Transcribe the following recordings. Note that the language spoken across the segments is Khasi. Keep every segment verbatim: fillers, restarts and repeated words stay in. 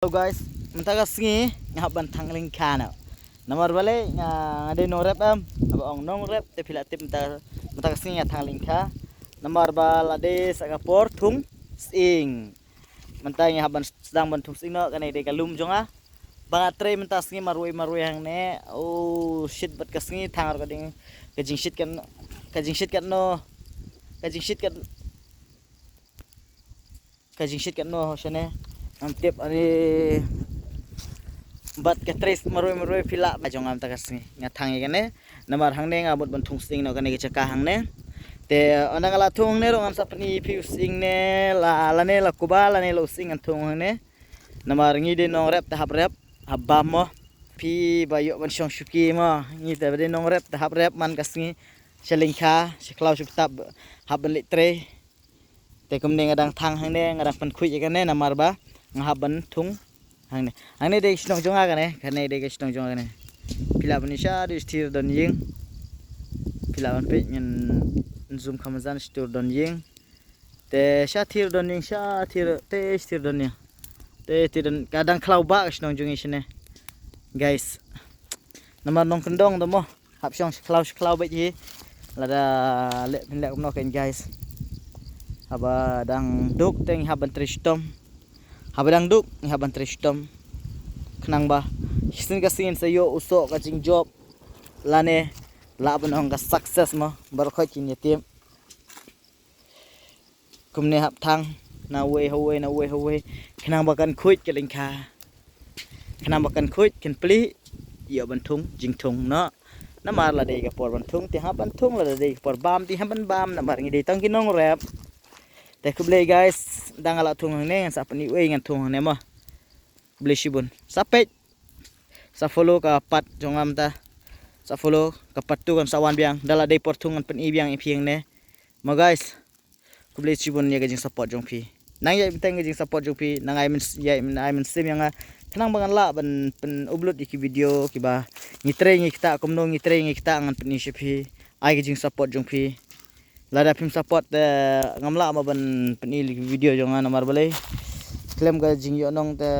Hello guys, mynta ka sngi nga hap ban thang lyngkha noh. Namar balei, nga, nga dei nongrep em, haba ong nongrep te phi lah tip mynta, mynta ka sngi nga thang lyngkha. Namar ba la dei sa ka por thung sying. Mynta nga hap ban sdang ban thung sying noh, kane dei ka lum jong nga. Ba nga trei mynta sngi marwei marwei hangne. Oh shit, bad ka sngi thang ar ka ding, ka jingshit kan, ka jingshit kan noh. Ka jingshit kan, ka jingshit kan noh shane. Ngam tip ani. Bad ka trei marwei marwei phi lah ba jong nga mynta ka sngi. Nga thang ïa kane. Namar hangne nga mut ban thung sying noh kane ka jaka hangne. Te ynda nga la thung hangne ruh ngan sa pyni phi u sying ne la, lane la kuba lane la u sying ngan thung hangne. Namar ngi dei nongrep te hap rep, hap bam mo. Phi ba ïoh ban shong shuki mo. Ngi te ba dei nongrep te hap rep man ka sngi. Sha lyngkha, sha khlaw sha ktap hap ban leit trei. Te kumne nga dang thang hangne, nga dang pynkhuid ïa kane namar ba nga hap ban thung hangne. Hangne dei ka shnong jong nga kane, kane dei ka shnong jong nga kane. Phi lah ban ïa sha dei stir don ïing. Phi lah ban peit ngan zoom kham zan stir don ïing. Te sha tir don ïing, sha tir te stir don ïing. Te tir don, ka dang khlaw ba ka shnong jong ngi shane. Guys. Namar nongkyndong da mo. Hap shong sha khlaw sha khlaw beit hi. Lada leh phin leh kumno kein guys. Haba dang duk te ngi hap ban trei shitom. Haba dang duk ngi hap ban trei shitom. Khnang ba shisien ka sngi sa ïoh u soh ka jingjop. Lane lah ban ong ka success mo. Baroh khoit kin ïa tip. Kumne hap thang na wei ha wei na wei ha wei. Khnang ba kan khuid ka lyngkha. Khnang ba kan khuid kan plie. Ïoh ban thung jingthung noh. Namar la dei ka por ban thung te hap ban thung, la dei ka por bam te hap ban bam, namar ngi dei tang ki nongrep. Te khublei guys, dang nga la thung hangne ngan sa pyni wei ngan thung hangne mo. Khublei shibun. Sa peit. Sa follow ka part jong nga mynta. Sa follow ka part two kan sa wan biang. Da la dei por thung ngan pyni biang ïa phi hangne. Mo guys. Khublei shibun ïa ka jingsupport jong phi. Nang ïa bteng ka jingsupport jong phi, nang ai myn, ïa myn, ai mynsiem ïa nga. Khnang ba ngan lah ban pyn-upload ïa ki video kiba ngi trei ngi ktah kumno ngi trei ngi ktah ngan pyni sha phi. Ai ka jingsupport jong phi. Lada phim support te ngam lah ma ban pyni ïa ki video jong nga namar balei. Khlem ka jingïohnong te,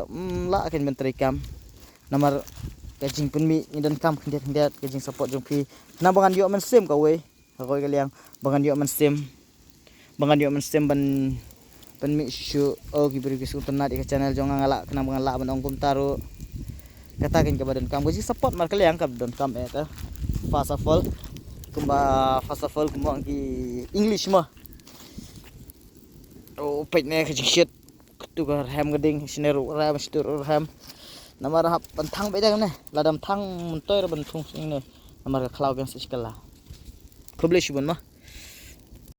mm, lah kein ban trei kam. Namar ka jingpynmih ngi donkam khyndiat khyndiat ka jingsupport jong phi. Khnang ba ngan ïoh mynsiem kawei. Ha kawei ka liang ba ngan ïoh mynsiem, ba ngan ïoh mynsiem ban pynmih shuh shuh. Oh, ki briew ki sngewtynnat ïa ka channel jong nga, nga lah khnang ba ngan lah ban ong kumta ruh. Kata kein kaba donkam ka jingsupport markylliang kaba donkam eh ta. First of all, kumba first of all kumba ong ki English mo. Oh, peit ne ka jingshit. Katu ka rhem ka ding, shane ruh rhem, shitu ruh rhem. Namar hap ban thang beit da ne, lada ym thang myntoi ruh ban thung sing ne. Namar ka khlaw biang sa shi kylla. Khublei shibun mo.